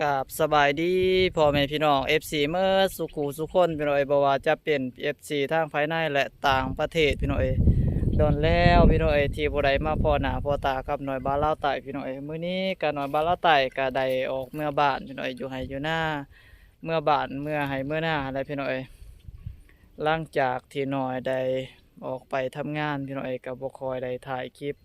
ກາບສະບາຍດີພໍ່ແມ່ພີ່ນ້ອງ ເອັຟຊີ ເໝິດສູ່ຄູ່ສູ່ຄົນ ພີ່ນ້ອງເອີຍ, ບໍ່ວ່າຈະເປັນ ເອັຟຊີ ທັງພາຍໃນ ແລະ ຕ່າງປະເທດ ພີ່ນ້ອງເອີຍ. ດົນແລ້ວ ພີ່ນ້ອງເອີຍ ທີ່ບໍ່ໄດ້ມາພໍ້ໜ້າພໍ້ຕາກັບນ້ອຍບ່າວລາວໃຕ້ ພີ່ນ້ອງເອີຍ. ມື້ນີ້ກະນ້ອຍບ່າວລາວໃຕ້ກະໄດ້ອອກເມືອບ້ານ ພີ່ນ້ອງເອີຍ, ຢູ່ໄຮ່ຢູ່ນາ ເມືອບ້ານ ເມືອໄຮ່ເມືອນາຫັ້ນແຫຼະ ພີ່ນ້ອງເອີຍ. ຫຼັງຈາກທີ່ນ້ອຍໄດ້ອອກໄປທຳງານ ພີ່ນ້ອງເອີຍ, ກະບໍ່ຄ່ອຍໄດ້ຖ່າຍຄລິບ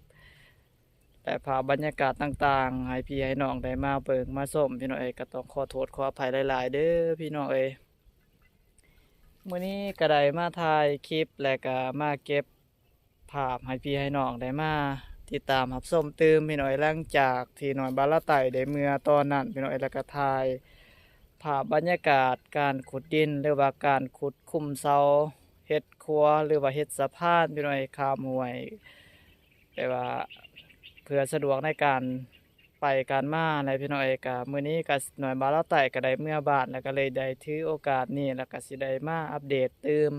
ແລະ ພາບບັນຍາກາດຕ່າງໆ ໃຫ້ພີ່ໃຫ້ນ້ອງໄດ້ມາເບິ່ງມາຊົມ ພີ່ນ້ອງເອີຍ. ກະຕ້ອງຂໍໂທດຂໍອະໄພຫຼາຍໆເດີ ພີ່ນ້ອງເອີຍ. ມື້ນີ້ກະໄດ້ມາຖ່າຍຄລິບ ແລະ ກະມາເກັບພາບໃຫ້ພີ່ໃຫ້ນ້ອງໄດ້ມາຕິດຕາມຮັບຊົມຕື່ມ ພີ່ນ້ອງເອີຍ. ຫຼັງຈາກທີ່ນ້ອຍບ່າວລາວໃຕ້ໄດ້ເມືອຕອນນັ້ນ ພີ່ນ້ອງເອີຍ, ແລ້ວກະຖ່າຍພາບບັນຍາກາດການຂຸດດິນ ຫຼືວ່າການຂຸດຂຸມເສົາ ເຮັດຂົວ ຫຼືວ່າເຮັດສະພານ ພີ່ນ້ອງເອີຍ, ຂ້າມຫ້ວຍ ແບບວ່າເພື່ອສະດວກໃນການໄປການມາແຫຼະ ພີ່ນ້ອງເອີຍ. ກະມື້ນີ້ກະນ້ອຍບ່າວລາວໃຕ້ກະໄດ້ເມືອບ້ານ ແລ້ວກະເລີຍໄດ້ຖືໂອກາດນີ້ ແລ້ວກະຊິໄດ້ມາອັບເດດຕື່ມ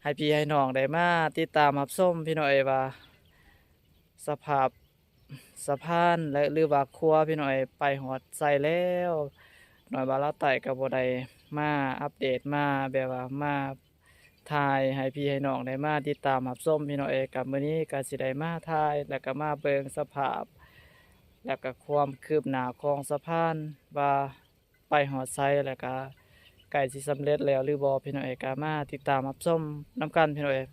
ໃຫ້ພີ່ໃຫ້ນ້ອງໄດ້ມາຕິດຕາມຮັບຊົມ ພີ່ນ້ອງເອີຍ, ວ່າສະພາບສະພານ ແລະ ຫຼືວ່າຂົວ ພີ່ນ້ອງເອີຍ ໄປຮອດໃສແລ້ວ. ນ້ອຍບ່າວລາວໃຕ້ກະບໍ່ໄດ້ມາອັບເດດ ມາແບບວ່າມາ ຖ່າຍໃຫ້ພີ່ໃຫ້ນ້ອງໄດ້ມາຕິດຕາມຮັບຊົມ ພີ່ນ້ອງເອີຍ. ກະມື້ນີ້ກະຊິໄດ້ມາຖ່າຍ ແລ້ວກະມາເບິ່ງສະພາບ ແລ້ວກະຄວາມຄືບໜ້າຂອງສະພານ ວ່າໄປຮອດໃສ ແລ້ວກະໃກ້ຊິສຳເລັດແລ້ວຫຼືບໍ່ ພີ່ນ້ອງເອີຍ. ກະມາຕິດຕາມຮັບຊົມນຳກັນ ພີ່ນ້ອງເອີຍ.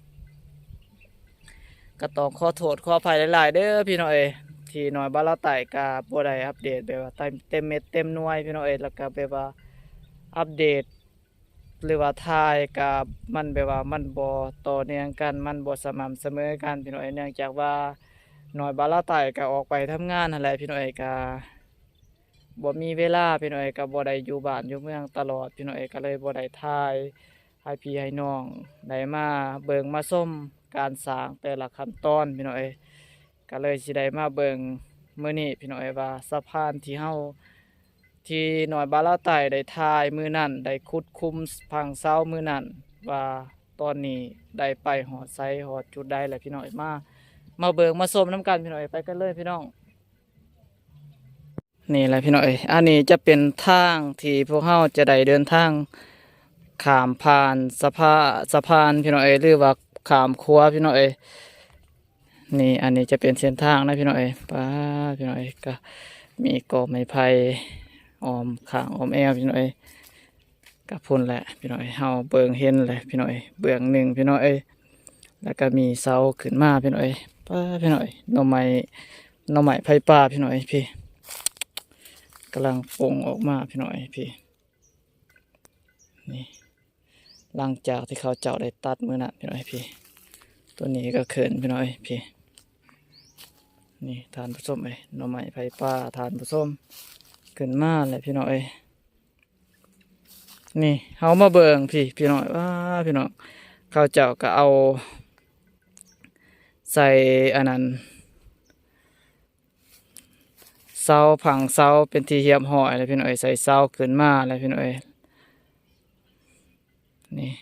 ກະຕ້ອງຂໍໂທດຂໍອະໄພຫຼາຍໆເດີ ພີ່ນ້ອງເອີຍ, ທີ່ນ້ອຍບ່າວລາວໃຕ້ກະບໍ່ໄດ້ອັບເດດແບບວ່າເຕັມເມັດເຕັມໜ່ວຍ ພີ່ນ້ອງເອີຍ, ແລ້ວກະແບບວ່າອັບເດດ ຫຼືວ່າຖ່າຍກະມັນແບບວ່າມັນບໍ່ຕໍ່ເນື່ອງກັນ ມັນບໍ່ສະໝ່ຳສະເໝີກັນ ພີ່ນ້ອງເອີຍ. ເນື່ອງຈາກວ່ານ້ອຍບ່າວລາວໃຕ້ກະອອກໄປທຳງານຫັ້ນແຫຼະ ພີ່ນ້ອງເອີຍ, ກະບໍ່ມີເວລາ ພີ່ນ້ອງເອີຍ, ກະບໍ່ໄດ້ຢູ່ບ້ານຢູ່ເມືອງຕະຫຼອດ ພີ່ນ້ອງເອີຍ, ກະເລີຍບໍ່ໄດ້ຖ່າຍໃຫ້ພີ່ໃຫ້ນ້ອງໄດ້ມາເບິ່ງມາຊົມການສ້າງແຕ່ລະຂັ້ນຕອນ ພີ່ນ້ອງເອີຍ. ກະເລີຍຊິໄດ້ມາເບິ່ງມື້ນີ້ ພີ່ນ້ອງເອີຍ ວ່າສະພານທີ່ເຮົາ ທີ່ນ້ອຍບ່າວລາວໃຕ້ໄດ້ຖ່າຍມື້ນັ້ນ ໄດ້ຂຸດຂຸມຝັງເສົາມື້ນັ້ນ ວ່າຕອນນີ້ໄດ້ໄປຮອດໃສຮອດຈຸດໃດແລ້ວ ພີ່ນ້ອງເອີຍ. ມາ ມາເບິ່ງມາຊົມນຳກັນ ພີ່ນ້ອງເອີຍ, ໄປກັນເລີຍ ພີ່ນ້ອງ. ນີ້ແຫຼະ ພີ່ນ້ອງເອີຍ, ອັນນີ້ຈະເປັນທາງທີ່ພວກເຮົາຈະໄດ້ເດີນທາງຂ້າມຜ່ານສະພາ ສະພານ ພີ່ນ້ອງເອີຍ, ຫຼືວ່າຂ້າມຂົວ ພີ່ນ້ອງເອີຍ. ນີ້ ອັນນີ້ຈະເປັນເສັ້ນທາງນະ ພີ່ນ້ອງເອີຍ. ປ້າ ພີ່ນ້ອງເອີຍ, ກະມີກໍໄມ້ໄຜ່ອ້ອມຂ້າງອ້ອມແອວ ພີ່ນ້ອງເອີຍ. ກະພຸ້ນແຫຼະ ພີ່ນ້ອງເອີຍ, ເຮົາເບິ່ງເຫັນແຫຼະ ພີ່ນ້ອງເອີຍ, ເບື້ອງໜຶ່ງ ພີ່ນ້ອງເອີຍ. ແລ້ວກະມີເສົາຂຶ້ນມາ ພີ່ນ້ອງເອີຍ. ປ້າ ພີ່ນ້ອງເອີຍ, ໜໍ່ໄມ້ ໜໍ່ໄມ້ໄຜ່ປ່າ ພີ່ນ້ອງເອີຍ, ພີ້ ກຳລັງປົ່ງອອກມາ ພີ່ນ້ອງເອີຍ, ພີ້ ນີ້. ຫຼັງຈາກທີ່ເຂົາເຈົ້າໄດ້ຕັດມື້ນັ້ນ ພີ່ນ້ອງເອີຍ, ພີ້ ໂຕນີ້ກະຂຶ້ນ ພີ່ນ້ອງເອີຍ, ພີ້ ນີ້ ທ່ານຜູ້ຊົມເອີຍ, ໜໍ່ໄມ້ໄຜ່ປ່າ ທ່ານຜູ້ຊົມ, ຂຶ້ນມາແລ້ວ ພີ່ນ້ອງເອີຍ. ນີ້ ເຮົາມາເບິ່ງ ພີ້ ພີ່ນ້ອງ, ວ້າ ພີ່ນ້ອງ, ເຂົາເຈົ້າກະເອົາໃສ່ອັນນັ້ນ ເສົາ ຝັງເສົາເປັນທີ່ຮຽບຮ້ອຍແລ້ວ ພີ່ນ້ອງເອີຍ, ໃສ່ເສົາຂຶ້ນມາແລ້ວ ພີ່ນ້ອງເອີຍ. ນີ້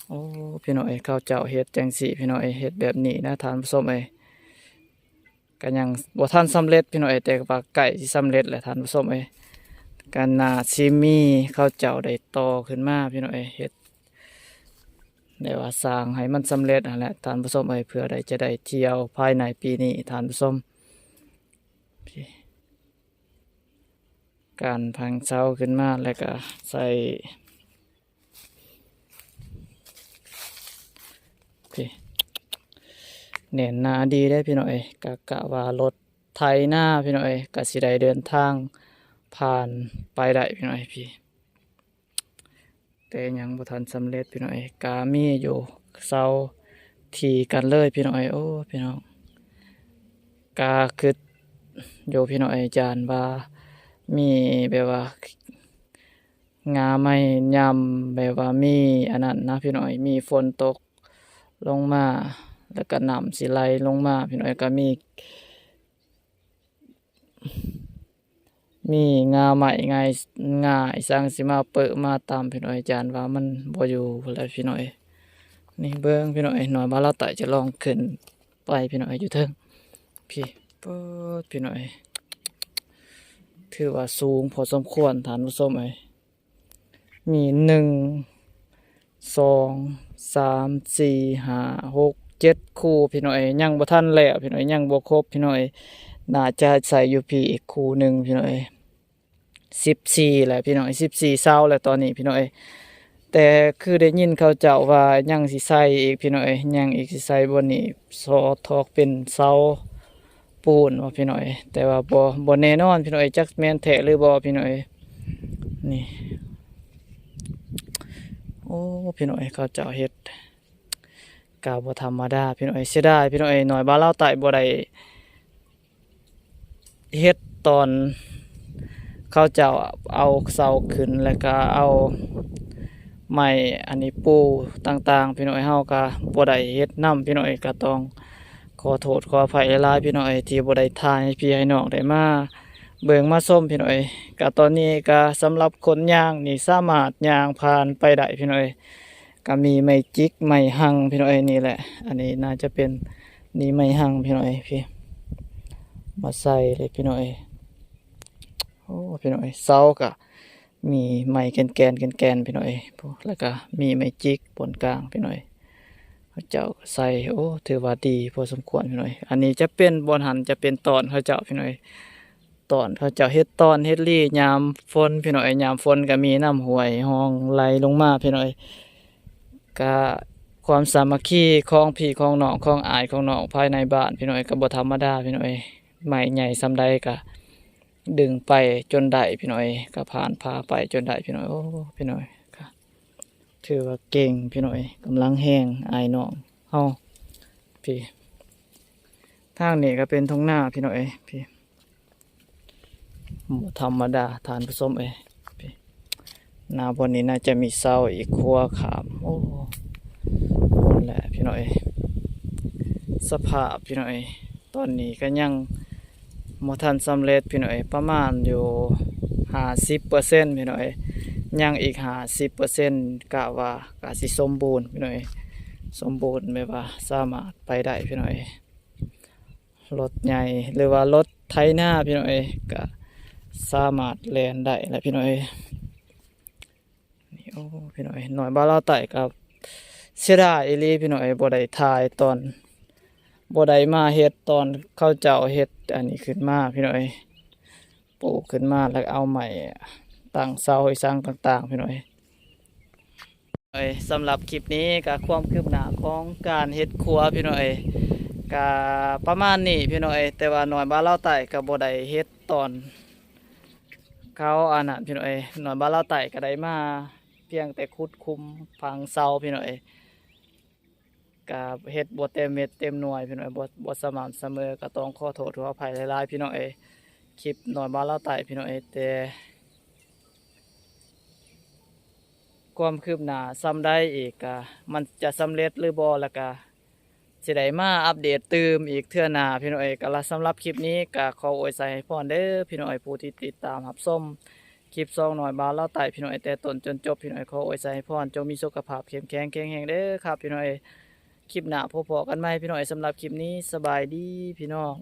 ໂອ້ ພີ່ນ້ອງເອີຍ, ເຂົາເຈົ້າເຮັດຈັ່ງຊີ້ ພີ່ນ້ອງເອີຍ, ເຮັດແບບນີ້ນະ ທ່ານຜູ້ຊົມເອີຍ. ກະຍັງບໍ່ທັນສຳເລັດ ພີ່ນ້ອງເອີຍ, ແຕ່ວ່າໃກ້ຊິສຳເລັດແລ້ວ ທ່ານຜູ້ຊົມເອີຍ. ກະໜ້າຊິມີເຂົາເຈົ້າໄດ້ຕໍ່ຂຶ້ນມາ ພີ່ນ້ອງເອີຍ, ເຮັດ ແບບວ່າສ້າງໃຫ້ມັນສຳເລັດຫັ້ນແຫຼະ ທ່ານຜູ້ຊົມເອີຍ, ເພື່ອໄດ້ ຈະໄດ້ທ່ຽວພາຍໃນປີນີ້ ທ່ານຜູ້ຊົມ. ການຝັງເສົາຂຶ້ນມາ ແລ້ວກະໃສ່ ພີ້ ແໜ້ນໜາດີເດ້ ພີ່ນ້ອງເອີຍ. ກະ ກະວ່າລົດໄຖນາ ພີ່ນ້ອງເອີຍ, ກະຊິໄດ້ເດີນທາງຜ່ານໄປໄດ້ ພີ່ນ້ອງເອີຍ, ພີ້ ແຕ່ຍັງບໍ່ທັນສຳເລັດ ພີ່ນ້ອງເອີຍ. ກະມີຢູ່ເສົາທີ່ກັນເລີຍ ພີ່ນ້ອງເອີຍ. ໂອ້ ພີ່ນ້ອງ, ກະຄຶດຢູ່ ພີ່ນ້ອງເອີຍ, ຢ້ານວ່າມີແບບວ່າ ງ່າໄມ້ຫຍ້ຳ ແບບວ່າມີອັນນັ້ນນະ ພີ່ນ້ອງເອີຍ, ມີຝົນຕົກລົງມາ ແລ້ວກະນ້ຳຊິໄຫຼລົງມາ ພີ່ນ້ອງເອີຍ, ກະມີ ມີງ່າໄມ້ ງ່າ ງ່າອີ່ສັງຊິມາເປິະມາຕຳ ພີ່ນ້ອງເອີຍ, ຢ້ານວ່າມັນບໍ່ຢູ່ແລ້ວ ພີ່ນ້ອງເອີຍ. ນີ້ເບິ່ງ ພີ່ນ້ອງເອີຍ, ໜ້ອຍບ່າວລາວໃຕ້ຈະລອງຂຶ້ນໄປ ພີ່ນ້ອງເອີຍ, ຢູ່ເທິງ ພີ້ ເປີດ ພີ່ນ້ອງເອີຍ. ຖືວ່າສູງພໍສົມຄວນທ່ານຜູ້ຊົມເອີຍ. ມີໜຶ່ງ ສອງ ສາມ ສີ່ ຫ້າ ຫົກ ເຈັດຄູ່ພີ່ນ້ອງເອີຍ. ຍັງບໍ່ທັນແລ້ວພີ່ນ້ອງເອີຍ ຍັງບໍ່ຄົບພີ່ນ້ອງເອີຍ. ໜ້າຈະໃສ່ຢູ່ພີ້ອີກຄູ່ໜຶ່ງພີ່ນ້ອງເອີຍ. ສິບສີ່ແລ້ວພີ່ນ້ອງເອີຍ ສິບສີ່ເສົາແລ້ວຕອນນີ້ພີ່ນ້ອງເອີຍ. ແຕ່ຄືໄດ້ຍິນເຂົາເຈົ້າວ່າຍັງຊິໃສ່ອີກພີ່ນ້ອງເອີຍ ຍັງອີກ ຊິໃສ່ບ່ອນນີ້ ສອດຖອກເປັນເສົາປູນວ່າພີ່ນ້ອງເອີຍ. ແຕ່ວ່າບໍ່ ບໍ່ແນ່ນອນພີ່ນ້ອງເອີຍ ຈັກແມ່ນແທ້ຫຼືບໍ່ພີ່ນ້ອງເອີຍ. ນີ້ ໂອ້ ພີ່ນ້ອງເອີຍ ເຂົາເຈົ້າເຮັດກະບໍ່ທຳມະດາພີ່ນ້ອງເອີຍ. ເສຍດາຍພີ່ນ້ອງເອີຍ ໜ່ວຍບ່າວລາວໃຕ້ບໍ່ໄດ້ ເຮັດຕອນເຂົາເຈົ້າເອົາເສົາຂຶ້ນ ແລ້ວກະເອົາໄມ້ອັນນີ້ປູຕ່າງໆ ພີ່ນ້ອງເອີຍ ເຮົາກະບໍ່ໄດ້ເຮັດນຳພີ່ນ້ອງເອີຍ. ກະຕ້ອງຂໍໂທດຂໍອະໄພຫຼາຍໆ ພີ່ນ້ອງເອີຍ ທີ່ບໍ່ໄດ້ຖ່າຍໃຫ້ພີ່ໃຫ້ນ້ອງໄດ້ມາເບິ່ງມາຊົມພີ່ນ້ອງເອີຍ. ກະຕອນນີ້ກະສຳລັບຄົນຍ່າງນີ້ສາມາດຍ່າງຜ່ານໄປໄດ້ພີ່ນ້ອງເອີຍ. ກະມີໄມ້ຈິກໄມ້ຮັ່ງພີ່ນ້ອງເອີຍ ນີ້ແຫຼະ ອັນນີ້ໜ້າຈະເປັນນີ້ໄມ້ຮັ່ງພີ່ນ້ອງເອີຍ ພີ່ ມາໃສ່ເລີຍພີ່ນ້ອງເອີຍ. ໂອ້ ພີ່ນ້ອງເອີຍ ເສົາກະມີໄມ້ແກ່ນໆ ແກ່ນໆ ພີ່ນ້ອງເອີຍ ແລ້ວກະມີໄມ້ຈິກບ່ອນກາງພີ່ນ້ອງເອີຍ. ເຂົາເຈົ້າໃສ່ ໂອ້ ຖືວ່າດີພໍສົມຄວນພີ່ນ້ອງເອີຍ. ອັນນີ້ຈະເປັນ ບ່ອນຫັ້ນຈະເປັນຕອນເຂົາເຈົ້າພີ່ນ້ອງເອີຍ ຕອນເຂົາເຈົ້າເຮັດຕອນເຮັດລີຍາມຝົນພີ່ນ້ອງເອີຍ. ຍາມຝົນກະມີນ້ຳຫ້ວຍຮ່ອງໄຫຼລົງມາພີ່ນ້ອງເອີຍ. ກະຄວາມສາມັກຄີຂອງພີ່ຂອງນ້ອງ ຂອງອ້າຍຂອງນ້ອງພາຍໃນບ້ານພີ່ນ້ອງເອີຍ ກະບໍ່ທຳມະດາພີ່ນ້ອງເອີຍ. ໄມ້ໃຫຍ່ສ່ຳໃດກະດຶງໄປຈົນໄດ້ພີ່ນ້ອງເອີຍ ກະຜ່ານພາໄປຈົນໄດ້ພີ່ນ້ອງເອີຍ. ໂອ້ ພີ່ນ້ອງເອີຍ ກະຖືວ່າເກັ່ງພີ່ນ້ອງເອີຍ ກຳລັງແຮງອ້າຍນ້ອງເຮົາ. ພີ່ ທາງນີ້ກະເປັນທົ່ງນາພີ່ນ້ອງເອີຍ ພີ່ ບໍ່ທຳມະດາທ່ານຜູ້ຊົມເອີຍ. ນາບ່ອນນີ້ໜ້າຈະມີເສົາອີກຂົວຂ້າມ ໂອ້ ພຸ້ນແຫຼະພີ່ນ້ອງເອີຍ. ສະພາບພີ່ນ້ອງເອີຍ ຕອນນີ້ກະຍັງບໍ່ທັນສຳເລັດພີ່ນ້ອງເອີຍ ປະມານຢູ່ຫ້າສິບເປີເຊັນພີ່ນ້ອງເອີຍ ຍັງອີກຫ້າສິບເປີເຊັນ ກະວ່າກະຊິສົມບູນພີ່ນ້ອງເອີຍ ສົມບູນແບບວ່າສາມາດໄປໄດ້ພີ່ນ້ອງເອີຍ. ລົດໃຫຍ່ ຫຼືວ່າລົດໄຖນາພີ່ນ້ອງເອີຍ ກະສາມາດແລ່ນໄດ້ແຫຼະພີ່ນ້ອງເອີຍ. ນີ້ ໂອ້ ພີ່ນ້ອງເອີຍ ໜ່ວຍບ່າວລາວໃຕ້ກະເສຍດາຍອີ່ຫຼີພີ່ນ້ອງເອີຍ ບໍ່ໄດ້ຖ່າຍຕອນ ບໍ່ໄດ້ມາເຮັດຕອນເຂົາເຈົ້າເຮັດອັນນີ້ຂຶ້ນມາພີ່ນ້ອງເອີຍ ປູຂຶ້ນມາ ແລ້ວເອົາໄມ້ຕັ້ງເສົາອີ່ສັງຕ່າງໆ ພີ່ນ້ອງເອີຍ. ເອີຍ ສຳລັບຄລິບນີ້ກະຄວາມຄືບໜ້າຂອງການເຮັດຄົວພີ່ນ້ອງເອີຍ ກະປະມານນີ້ພີ່ນ້ອງເອີຍ. ແຕ່ວ່າໜ່ວຍບ່າວລາວໃຕ້ກະບໍ່ໄດ້ເຮັດຕອນເຂົາອັນນັ້ນພີ່ນ້ອງເອີຍ ໜ່ວຍບ່າວລາວໃຕ້ກະໄດ້ມາພຽງແຕ່ຂຸດຂຸມຝັງເສົາພີ່ນ້ອງເອີຍ ກະເຮັດບໍ່ເຕັມເມັດເຕັມໜ່ວຍພີ່ນ້ອງເອີຍ ບໍ່ ບໍ່ສະໝ່ຳສະເໝີ ກະຕ້ອງຂໍໂທດຂໍອະໄພຫຼາຍໆ ພີ່ນ້ອງເອີຍ. ຄລິບໜ່ວຍບ່າວລາວໃຕ້ພີ່ນ້ອງເອີຍ ແຕ່ຄວາມຄືບໜ້າສ່ຳໃດອີກ ກະມັນຈະສຳເລັດຫຼືບໍ່ ແລ້ວກະຊິໄດ້ມາອັບເດດຕື່ມອີກເທື່ອໜ້າພີ່ນ້ອງເອີຍ. ກະລະ ສຳລັບຄລິບນີ້ກະຂໍອວຍໄຊໃຫ້ພອນເດີພີ່ນ້ອງເອີຍ ຜູ້ທີ່ຕິດຕາມຮັບຊົມ ຄລິບສອງໜ່ວຍບ່າວລາວໃຕ້ພີ່ນ້ອງເອີຍ ແຕ່ຕົ້ນຈົນຈົບພີ່ນ້ອງເອີຍ. ຂໍອວຍໄຊໃຫ້ພອນ ຈົ່ງມີສຸຂະພາບເຂັ້ມແຂງແຂງແຮງເດີຄັບພີ່ນ້ອງເອີຍ. ຄລິບໜ້າພົບພໍ້ກັນໃໝ່ພີ່ນ້ອງເອີຍ. ສຳລັບຄລິບນີ້ ສະບາຍດີພີ່ນ້ອງ.